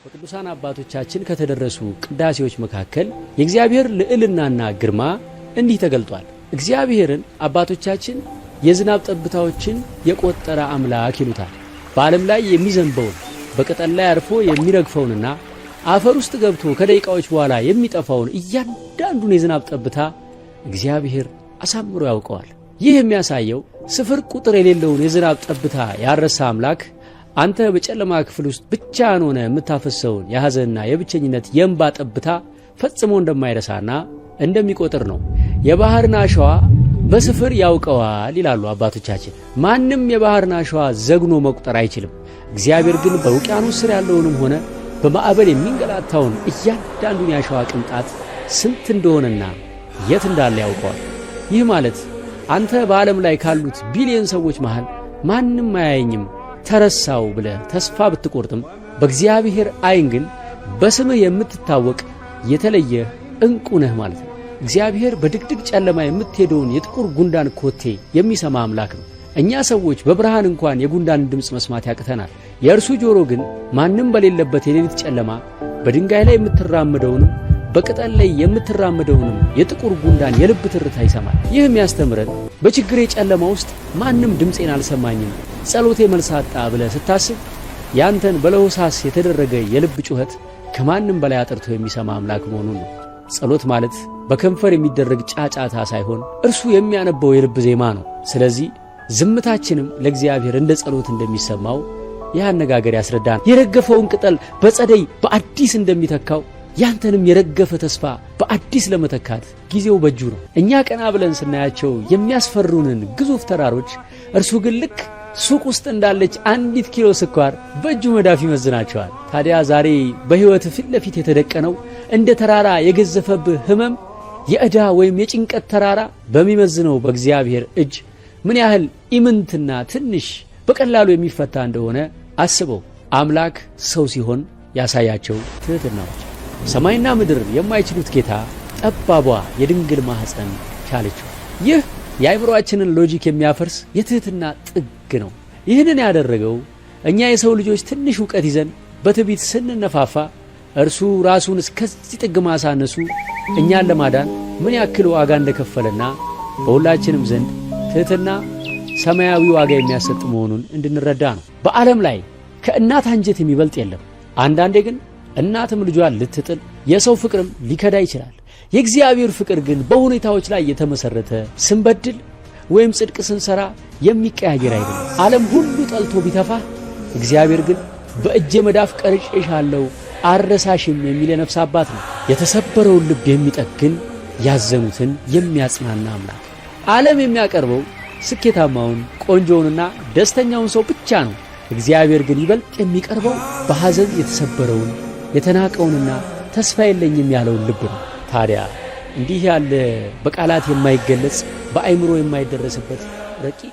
በቅዱሳን አባቶቻችን ከተደረሱ ቅዳሴዎች መካከል የእግዚአብሔር ልዕልናና ግርማ እንዲህ ተገልጧል። እግዚአብሔርን አባቶቻችን የዝናብ ጠብታዎችን የቆጠረ አምላክ ይሉታል። በዓለም ላይ የሚዘንበውን፣ በቅጠል ላይ አርፎ የሚረግፈውንና አፈር ውስጥ ገብቶ ከደቂቃዎች በኋላ የሚጠፋውን እያንዳንዱን የዝናብ ጠብታ እግዚአብሔር አሳምሮ ያውቀዋል። ይህ የሚያሳየው ስፍር ቁጥር የሌለውን የዝናብ ጠብታ ያረሳ አምላክ አንተ በጨለማ ክፍል ውስጥ ብቻህን ሆነ የምታፈሰውን የሐዘንና የብቸኝነት የእንባ ጠብታ ፈጽሞ እንደማይረሳና እንደሚቆጥር ነው። የባህርን አሸዋ በስፍር ያውቀዋል ይላሉ አባቶቻችን። ማንም የባህርን አሸዋ ዘግኖ መቁጠር አይችልም። እግዚአብሔር ግን በውቅያኖስ ስር ያለውንም ሆነ በማዕበል የሚንገላታውን እያንዳንዱን የአሸዋ ቅንጣት ስንት እንደሆነና የት እንዳለ ያውቀዋል። ይህ ማለት አንተ በዓለም ላይ ካሉት ቢሊዮን ሰዎች መሃል ማንም አያየኝም፣ ተረሳው ብለህ ተስፋ ብትቆርጥም በእግዚአብሔር ዓይን ግን በስምህ የምትታወቅ የተለየ ዕንቁ ነህ ማለት ነው። እግዚአብሔር በድቅድቅ ጨለማ የምትሄደውን የጥቁር ጉንዳን ኮቴ የሚሰማ አምላክ ነው። እኛ ሰዎች በብርሃን እንኳን የጉንዳን ድምፅ መስማት ያቅተናል። የእርሱ ጆሮ ግን ማንም በሌለበት የሌሊት ጨለማ በድንጋይ ላይ የምትራመደውንም በቅጠል ላይ የምትራመደውንም የጥቁር ጉንዳን የልብ ትርታ ይሰማል። ይህ የሚያስተምረን በችግሬ ጨለማ ውስጥ ማንም ድምፄን አልሰማኝም፣ ጸሎቴ መልስ አጣ ብለህ ስታስብ ያንተን በለሆሳስ የተደረገ የልብ ጩኸት ከማንም በላይ አጥርቶ የሚሰማ አምላክ መሆኑን ነው። ጸሎት ማለት በከንፈር የሚደረግ ጫጫታ ሳይሆን እርሱ የሚያነበው የልብ ዜማ ነው። ስለዚህ ዝምታችንም ለእግዚአብሔር እንደ ጸሎት እንደሚሰማው ይህ አነጋገር ያስረዳል። የረገፈውን ቅጠል በጸደይ በአዲስ እንደሚተካው ያንተንም የረገፈ ተስፋ በአዲስ ለመተካት ጊዜው በእጁ ነው። እኛ ቀና ብለን ስናያቸው የሚያስፈሩንን ግዙፍ ተራሮች እርሱ ግን ልክ ሱቅ ውስጥ እንዳለች አንዲት ኪሎ ስኳር በእጁ መዳፍ ይመዝናቸዋል። ታዲያ ዛሬ በሕይወት ፊት ለፊት የተደቀነው እንደ ተራራ የገዘፈብህ ሕመም፣ የዕዳ ወይም የጭንቀት ተራራ በሚመዝነው በእግዚአብሔር እጅ ምን ያህል ኢምንትና ትንሽ፣ በቀላሉ የሚፈታ እንደሆነ አስበው። አምላክ ሰው ሲሆን ያሳያቸው ትሕትናዎች ሰማይና ምድር የማይችሉት ጌታ ጠባቧ የድንግል ማኅፀን ቻለችው። ይህ የአእምሮአችንን logic የሚያፈርስ የትሕትና ጥግ ነው። ይህንን ያደረገው እኛ የሰው ልጆች ትንሽ እውቀት ይዘን በትዕቢት ስንነፋፋ እርሱ ራሱን እስከዚህ ጥግ ማሳነሱ እኛን ለማዳን ምን ያክል ዋጋ እንደከፈለና በሁላችንም ዘንድ ትሕትና ሰማያዊ ዋጋ የሚያሰጥ መሆኑን እንድንረዳ ነው። በዓለም ላይ ከእናት አንጀት የሚበልጥ የለም። አንዳንዴ ግን እናትም ልጇን ልትጥል፣ የሰው ፍቅርም ሊከዳ ይችላል። የእግዚአብሔር ፍቅር ግን በሁኔታዎች ላይ የተመሰረተ፣ ስንበድል ወይም ጽድቅ ስንሰራ የሚቀያየር አይደለም። ዓለም ሁሉ ጠልቶ ቢተፋህ እግዚአብሔር ግን በእጄ መዳፍ ቀርጬሻለሁ፣ አልረሳሽም የሚል የነፍስ አባት ነው። የተሰበረውን ልብ የሚጠግን፣ ያዘኑትን የሚያጽናና አምላክ። ዓለም የሚያቀርበው ስኬታማውን፣ ቆንጆውንና ደስተኛውን ሰው ብቻ ነው። እግዚአብሔር ግን ይበልጥ የሚቀርበው በሐዘን የተሰበረውን፣ የተናቀውንና ተስፋ የለኝም ያለውን ልብ ነው። ታዲያ እንዲህ ያለ በቃላት የማይገለጽ፣ በአእምሮ የማይደረስበት ረቂቅ